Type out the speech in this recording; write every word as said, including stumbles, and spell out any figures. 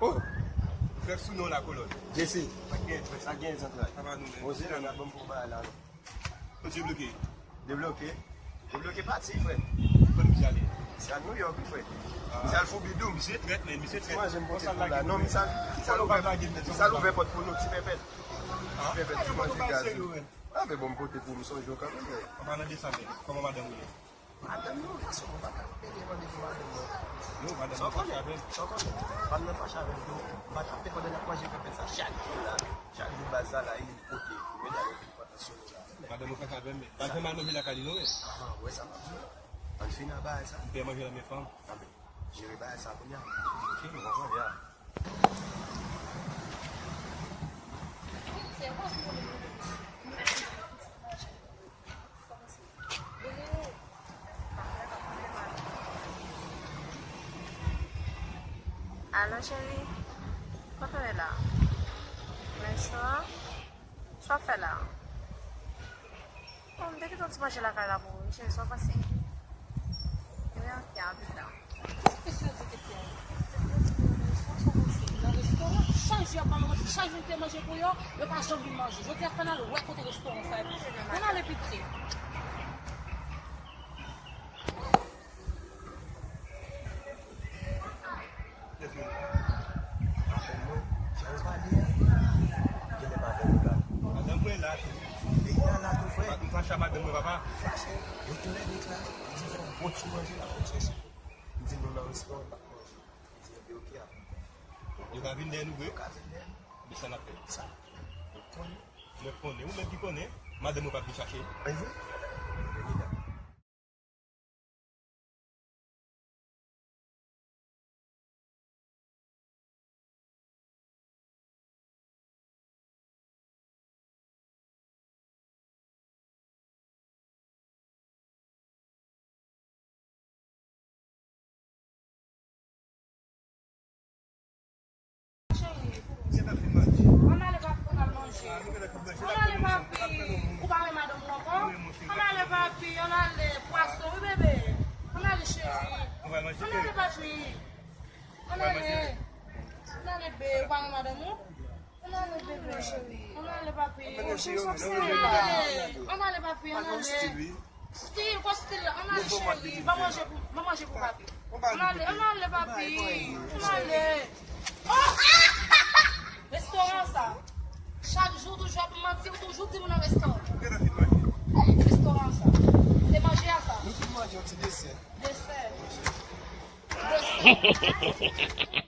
Oh! Frè sou non la kolòn. Jesse. Sa gen, sa gen zantray. Sa pa nou menm. Bon, se la, n ap ban m pou bagay la, non. Ou debloke. Debloke. Debloke pati, frè. Kote misye ale? Misye al New York, wi, frè. Ah. Misye al fou bidou. Misye trèt, men, misye trèt. Manje m pote pou la. Non, misye al, misye al ouvè, misye al ouvè pòt pou nou, ti pèpèt. Ti pèpèt, ti manje gaz. Ah, men bon, m pote pou m sonje w kanmenm, men. An palan de sa, men, kòman madanm ou ye? Madanm nan, fason mwen pa ka pede mande pou madanm nan. Non, madanm nan fache avè m. Sa w konnen? Madanm nan fache avè m tou. M pa t ap fè pandan n ap manje pèpèt sa chak jou la. Chak jou baz sa la, e li pote. Medam yo vin pantan sou nou la. Madanm ou fache avè m, men. Pa janm al manje lakay li non, men. Ah, wè sa m ap di w la. Ann fini ak bagay sa. M pè manje nan men fanm. Anben, jere bagay sa kounye a. Ok, m konprann, ya. Alo, cheri. Kote w ye la? Nan restoran? Sa w ap fè la? Bon, m te kite yon ti manje lakay la pou ou, wi, cheri, sa w pase? Wi, ok, a pita. Kisa kesyon di kesyon? Nan restoran, chak jou y ap ba nou manti, chak jou m te manje pou yo, yo pa janm vin manje. Jodi a, fè n al wè kote restoran sa ye. Ann ale piti. Madanm mwen la tou. Madanm mwen la tou, frè. M fache ak madanm mwen, papa. Fache. Yo tounen de klase. Di fè yon bon ti manje la pou chèche. M di nou nan restoran, pa manje. M di, enben, ok, a pita. Yo ka vin dèyè nou, vre? Yo ka vin dèyè nou. Men sa n ap fè? Sa n ap fè? Nou konnen. Nou konnen. Ou menm ki konnen, madanm mwen p ap vin chache. E vre? Vini la. Cheri, ann ale papi, ann al manje. Ann ale papi, ou pa renmen madanm ou ankò? Ann ale papi, ann ale pwason wi bebe. Ann ale cheri. Ann ale papi. Ann ale. Ann ale bebe, ou pa renmen madanm ou? Ann ale bebe. Ann ale papi. Ann ale. Ann ale papi, ann ale. Stil, kwa stil la? Ann ale cheri, ban manje pou, ban manje pou papi. Ann ale, ann ale papi. Ann ale. Oh! Restoran sa. Chak jou toujou ap manti, ou toujou di moun nan restoran. Restoran sa. Se manje a sa. Nou fin manje yon ti desè. Desè. Desè.